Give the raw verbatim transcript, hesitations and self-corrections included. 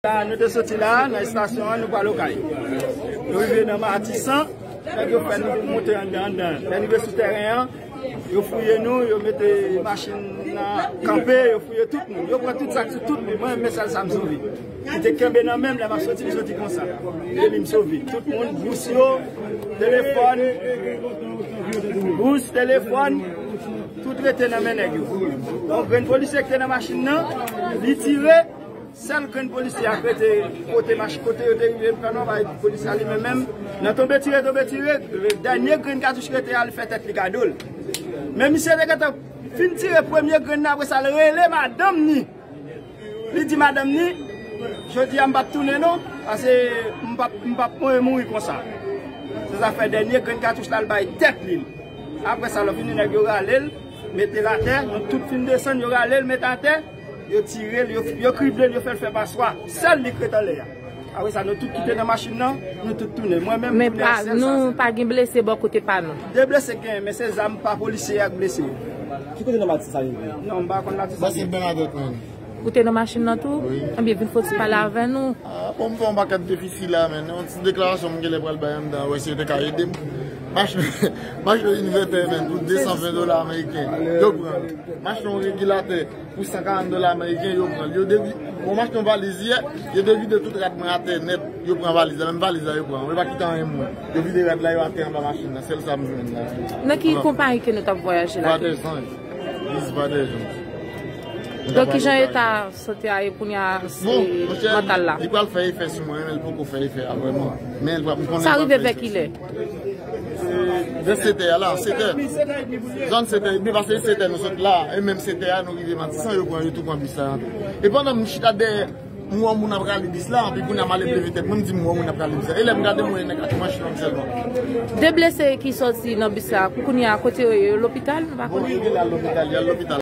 La, nou te soti la, nan estasyon an, nou pral Okay. Nou rive nan Matisan, nèg yo fè nou monte anndan, anndan. Lè n rive sou tèren an, yo fouye nou, yo mete machin nan kanpe, yo fouye tout moun. Yo pran tout sa k sou tout moun. Mwen, men sèl sa m sove. Ki te kenbe nan men m, lè m ap soti, m soti konsa. E li m sove. Tout moun, bous yo, telefòn, bous, telefòn, tout rete nan men nèg yo. Yon grenn polisye ki te nan machin nan, li tire, sèl grenn polisye a k rete kote mach-, kote yo te rive pran nan bay polisye a li menm menm. Nan tonbe tire, tonbe tire, dènye grenn katouch ki rete a, li fè tèt li gade l. Men misye te gentan fin tire premye grenn nan, apre sa, l rele madanm ni. Li di madanm ni, "Jodi a m p ap tounen non, paske m p ap, m p ap mouri konsa." Se sa fè dènye grenn katouch la, l bay tèt li. Apre sa, lè fini, nèg yo rale l, mete l atè, nou tout fin desann, yo rale l, mete atè, yo tire l, yo, yo krible l, yo fè l fè paswa. Sèl li k ret anlè a. Apre sa, nou tout ki te nan machin nan, nou tout tounen. Mwen menm, men kounye a, pa, sèl sa, nou sèl pa gen blese bò kote pa nou. De blese gen, men se zam pa polisye a k blese yo. Ki kote nan Matisan sa rive? Non, m pa konn Matisan. Ba se Bènadèt menm. Ou te nan machin nan tou? Wi. Ebyen, vin fò ti pale avè nou. Ah, bon, m fè yon pakèt defisi la, men yon ti deklarasyon m genlè pral bay anndan, wè si yo te ka ede m. Machin, machin yon invètè, men, pou de san ven dola ameriken. Yo pran. Machin yon regilatè, pou san karant dola ameriken, yo pran l. Yo devi-, bon, m achte yon valiz yè, yo devide tout rad mwen atè nèt, yo pran valiz la, menm valiz la yo pran. Yo pa kite anyen mwen. Yo vide rad la, yo atè anba machin nan, sèl sa m jwenn la. Nan ki konpayi ke nou t ap vwayaje la? Voie des Anges. Lis Voie des Anges. Donk, kijan eta sante a ye kounye a, se mantal la? Li pral fè efè sou mwen, men li poko fè efè a vrèman. Men li pral, m konnen. Sa rive vè kilè? Vè setè a la, setè. Zòn setè edmi, paske setè nou sot la, e menm setè a nou rive Matisan, yo pran, yo tou pran bis la. E pandan m chita dèyè, m wè moun ap rale bis la, anpi kounye a m ale leve tèt mwen, m di m wè moun ap rale bis la. E lè m gade, m wè nèg ak manch long sèlman. De blese ki sòti nan bis la, kounye a kote yo ye, yo lopital, nou pa konnen. Bon, yo genlè al lopital, y al lopital.